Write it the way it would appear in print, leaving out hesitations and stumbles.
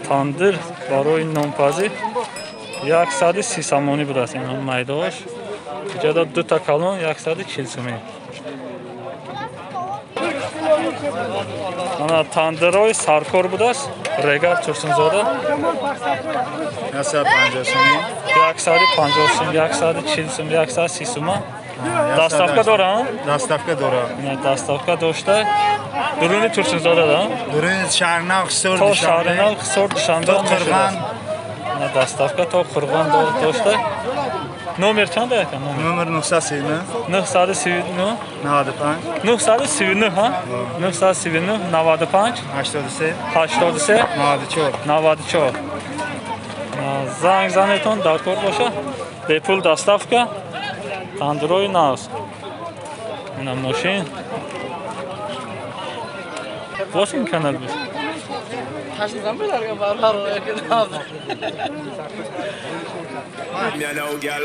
Тандир барои нонпазӣ 130 сомонӣ будааст. Ин майдаош иҷода дута калон 140 сомонӣ. Ана тандирои саркор будааст. Регар Турсунзода 150 сомонӣ, 150 сом, 140 сом, 130 сом. Доставка дорам? Доставка дорам. Доставка дошта. Дуруни Турсунзода да? Дуруни Шаҳрнав, Хисор, Душанбе. То Шаҳрнав, Хисор, Душанбе. То Қурғон. Доставка то Қурғон дошта. Номер чанд ака? Номер 939. 939. 95. 939 ҳа? 939 95 83 83 94 94. Занг занетон дар кор боша. Бепул доставка. Тандирои нағз. Ина мошин. Боз ин канал буд. Me now, girl.